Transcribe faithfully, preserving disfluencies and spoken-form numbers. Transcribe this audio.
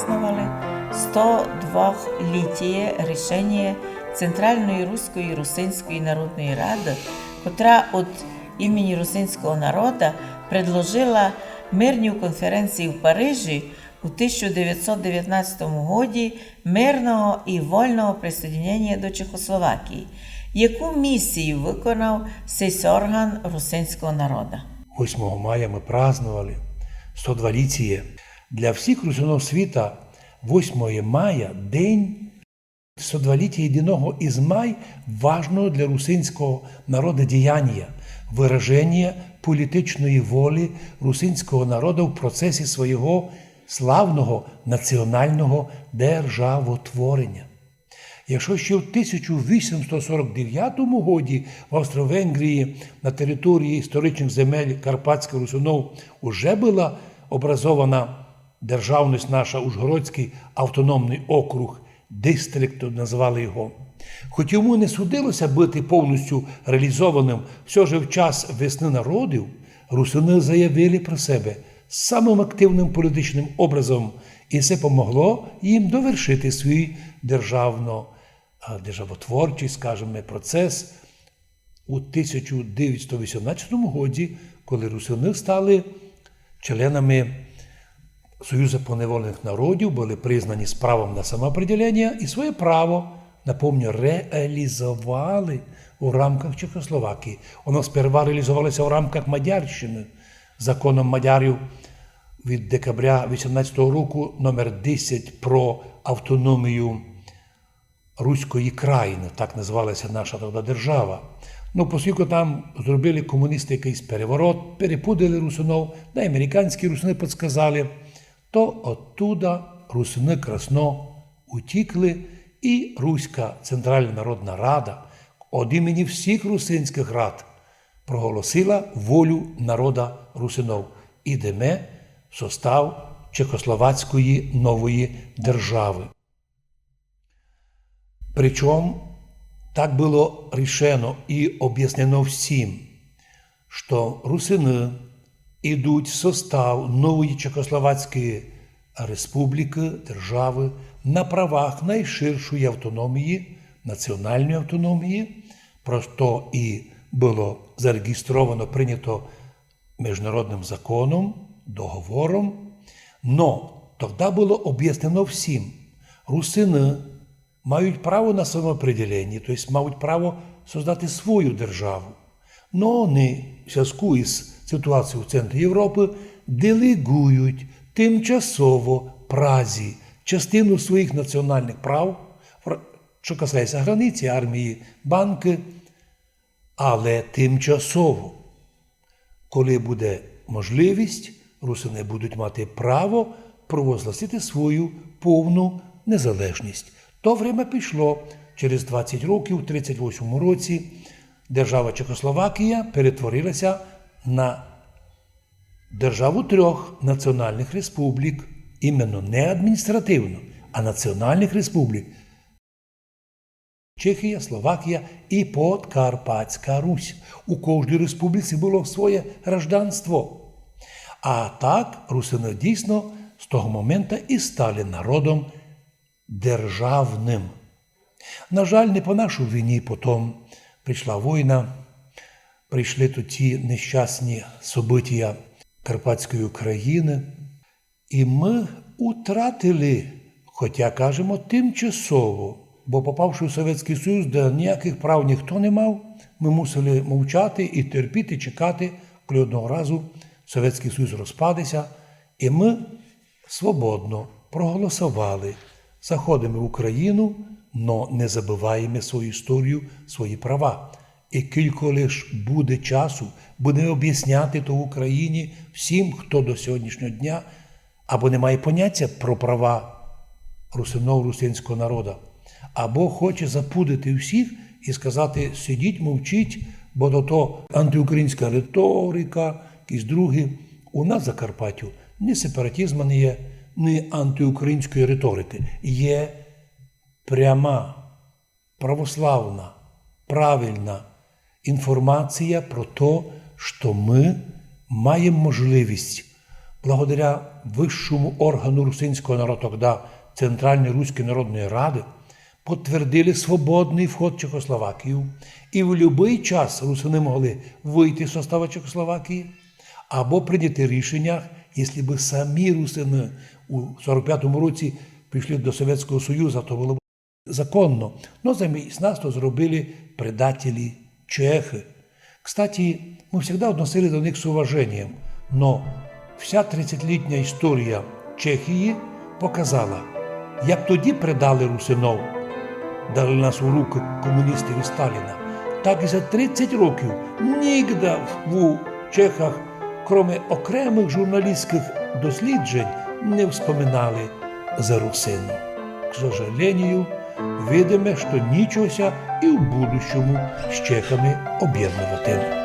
праздновали сто двохлітіє рішеніє Централної Руської Русинської народної рады, котра од імені русинського народа предложила мирню конференцію в Парижі у тисяча девятсот девятнадцятому годі мирного і вольного присоединєнія до Чехословакії. Яку місію выконав сись орган русинського народа? Восьмого мая мы праздновали сто два літіє. Для всіх русинов світа восьмого мая день сто два літіє єдиного из май важного для русинського народа діянія, выраженіє політичної волі русинського народа в процесі свого славного національного державотвореня. Якщо ще в тисяча вісімсот сорок девятому годі в Австро-Венгрії на території історичних земель карпатських русинов уже была образована державность наша, Ужгородськый автономный округ, дистрикт называли його. Хоть йому не судилося быти повністю реалізованым, всьо же в час весны народів русины заявили про себе самым активным політичным образом, і се помогло їм довершити свій державно, а, державотворчий, скажеме, процес у тисяча девятсот вісімнадцятому годі, коли русины стали членами Союза поневоленых народів, были признані з правом на самоопределення і своє право, напомню, реалізовали у рамках Чехословакії. Воно сперва реалізовалося в рамках Мадярщины законом мадярів від декабря вісімнадцятого року номер десять про автономію Руської країны, так называлася наша тогда держава. Ну, поскільки там зробили комуністы якыйсь переворот, перепудили русинов, да й американські русины подсказали, то оттуда русины красно утікли, і Руська Централна Народна Рада од імені всіх русинськых рад проголосила волю народа русинов. Ідеме в состав Чехословацької нової державы. Причом так было рішено і обяснено всім, што русины ідуть в состав нової Чехословацької республікы, державы на правах найширшої автономії, національної автономії, про што і было зареґістровано, принято міжнародным законом, договором. Но тогда было обяснено всім: русины мають право на самоопределення, то єсть мають право создати свою державу. Но они, в звязку із ситуацією в центрі Європы, делеґують тимчасово Празі частину своїх національных прав, вр-, што касається границі, армії, банкы, але тимчасово. Коли буде можливість, русины будуть мати право провозгласити свою повну незалежность. То время пішло. Через двадцять років, в тридцять восьмому році, держава Чехословакія перетворилася на державу трьох національных республік, іменно не адміністративно, а національных республік. Чехія, Словакія і Подкарпатська Русь. У кожній республіці было своє гражданство. А так русины дійсно з того момента і стали народом державным. На жаль, не по нашій вині потом прийшла война, прийшли тут ті нещасні событія Карпатської України. І мы утратили, хотя, кажемо, тимчасово, бо, попавши в Совєтськый Союз, де ніякых прав ніхто не мав, мы мусили мовчати і терпіти, чекати, коли одного разу Совєтськый Союз розпадеся, і мы свободно проголосовали: заходиме в Україну, но не забываєме свою історію, свої права. І кілько лиш буде часу, будеме обясняти то в Україні всім, хто до сьогоднішнього дня або не має поняття про права русинов, русинського народа, або хоче запудити всіх і сказати: «Сидіть, мовчіть, бо то, то антиукраїнська риторика, якісь другі». У нас в Закарпаттю ні сепаратизма не є, ні антиукраїнської риторики. Є пряма, православна, правильна інформація про то, што мы маєме можливість Благодаря высшому органу русинського народа тогда, Центральної Руської Народної Рады, подтвердили свободный вход в Чехословакію, і в любый час русины могли выйти з состава Чехословакії або прийняти рішення, якщо бы самі русины у сорок пятому році пішли до Совєтського Союзу, то было бы законно. Но замість нас то зробили предателі чехы. Кстати, мы всегда относили до них з уваженням, но вся тридцятилітня історія Чехії показала, як тоді предали русинов, дали нас у рукы комуністів і Сталіна, так і за тридцять років нігде у Чехах, кроме окремых журналістськых досліджень, не вспоминали за русинов. К сожалению, видиме, што нічого ся і в будущому з чехами обєднувати.